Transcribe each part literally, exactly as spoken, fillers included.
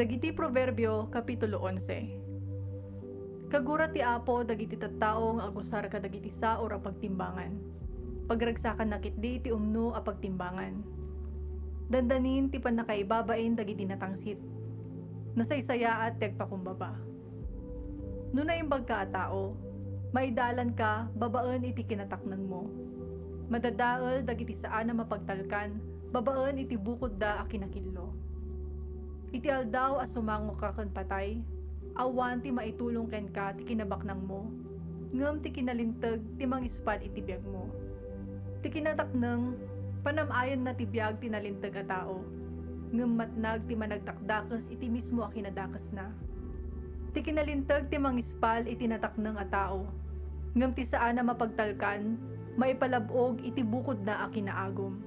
Dagiti Proverbio, Kapitulo onse. Kagura ti Apo dagiti tattao nga agusar kadagiti saor a pagtimbangan. Pagragsakanna ketdi ti umno a pagtimbangan. Dandanin ti pannakaibabain dagiti natangsit. Nasaysayaat ti agpakumbaba. No naimbagka a tao, maidalanka babaen iti kinataknengmo. Madadael dagiti saan a mapagtalkan babaen iti bukodda a kinakillo. Iti aldaw a sumangoka ken patay, awan ti maitulong kenka ti kinabaknangmo, ngem ti kinalinteg ti mangispal iti biagmo. Ti kinatakneng, panam-ayenna ti biag ti nalinteg a tao, ngem matnag ti managdakdakes iti mismo a kinadakesna. Ti kinalinteg ti mangispal iti natakneng a tao, ngem ti saan a mapagtalkan, maipalab-og iti bukodna a kinaagum.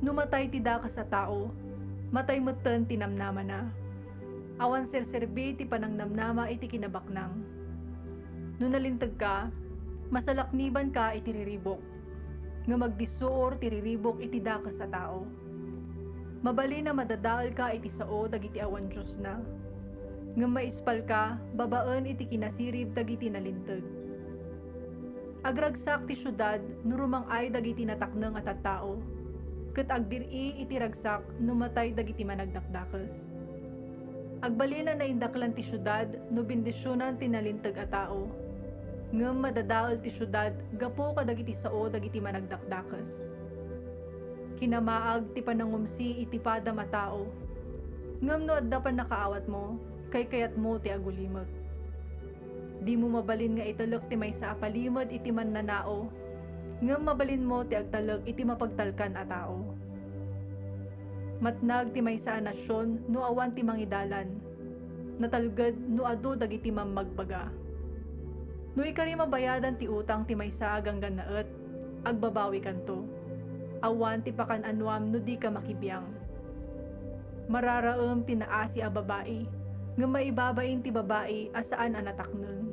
No matay ti dakes a tao, matay metten ti namnamana. Awan serserbi ti panangnamnama iti kinabaknang. No nalintegka, masalaknibanka iti riribuk, ngem agdissuor ti riribuk iti dakes a tao. Mabalin a madadaelka iti sao dagiti awan diosna, ngem maispalka babaen iti kinasirib dagiti nalinteg. Agragsak ti siudad no rumang-ay dagiti natakneng a tattao, ket agdir-i iti ragsak no matay dagiti managdakdakes. Agbalin a naindaklan ti siudad no bendisionan ti nalinteg a tao, ngem madadael ti siudad gapu kadagiti sao dagiti managdakdakes. Kinamaag ti panangumsi iti padam a tao, ngem no adda pannakaawatmo, kaykayatmo ti agulimek. Dimo mabalin nga italek ti maysa a palimed iti mannanao, ngem mabalinmo ti agtalek iti mapagtalkan a tao. Matnag ti maysa a nasion no awan ti mangidalan. Natalged no adu dagiti mammagbaga. No ikari mabayadan ti utang ti maysa a ganggannaet, agbabawikanto. Awan ti pakan-anuam no dika makibiang. Mararaem ti naasi a babai, ngem maibabain ti babai a saan a natakneng.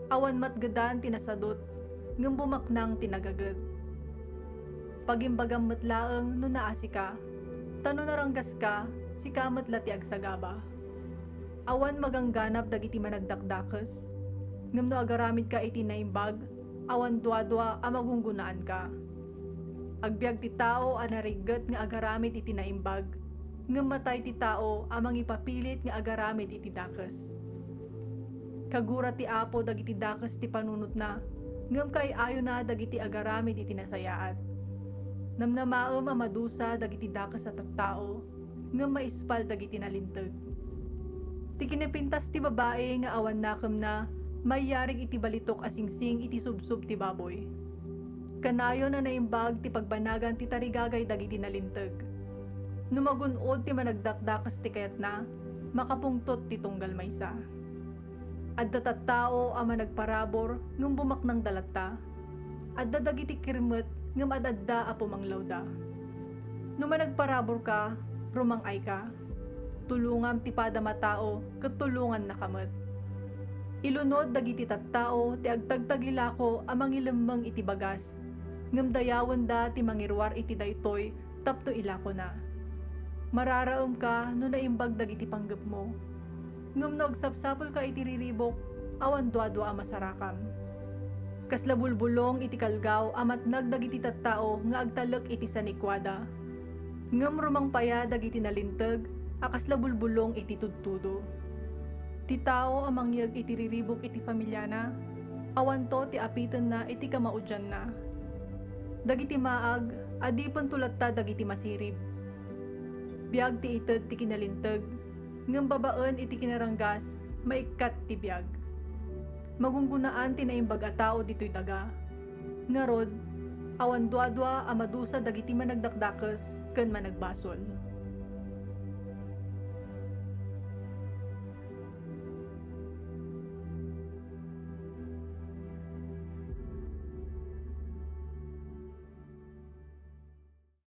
Awan matgedan ti nasadut, ngem bumaknang ti nagaget. Pagimbagam met laeng no naasika, ta no naranggaska, sika met la ti agsagaba. Awan magangganap dagiti managdakdakes, ngem no agaramidka iti naimbag, awan duadua a magunggonaanka. Agbiag ti tao a narigget nga agaramid iti naimbag, ngem matay ti tao a mangipapilit nga agaramid iti dakes. Kagura ti Apo dagiti dakes ti panunotna, ngem kaay-ayona dagiti agaramid iti nasayaat. Namnamaem a madusa dagiti dakes a tattao, ngem maispal dagiti nalinteg. Ti kinapintas ti babai nga awan nakemna, maiyarig iti balitok a singsing iti subsob ti baboy. Kanayon a naimbag ti pagbanagan ti tarigagay dagiti nalinteg. No magun-od ti managdakdakes ti kayatna, makapungtot ti tunggal maysa. Adda tattao a managparabur ngem bumaknangda latta. Adda dagiti kirmet ngem ad-adda a pumanglawda. No managparaburka, rumang-ayka. Tulongam ti padam a tao ket tulongannaka met. Ilunod dagiti tattao ti agtagtagilako a mangilemmeng iti bagas, ngem dayawenda ti mangiruar iti daytoy tapno ilakona. Mararaemka no naimbag dagiti panggepmo. Ngem no agsapsapulka iti riribuk, awan duadua a masarakam. Kasla bulbulong iti kalgaw a matnag dagiti tattao nga agtalek iti sanikuada. Ngem rumangpaya dagiti nalinteg a kasla bulbulong iti tudtudo. Ti tao a mangyeg iti riribuk iti familiana, awanto ti apitenna iti kamaudianna. Dagiti maag, adipento latta dagiti masirib. Biag ti ited ti kinalinteg, ngem babaen iti kinaranggas, maikkat ti biag. Magunggonaan ti naimbag a tao ditoy daga. Ngarud, awan duadua a madusa dagiti managdakdakes ken managbasol.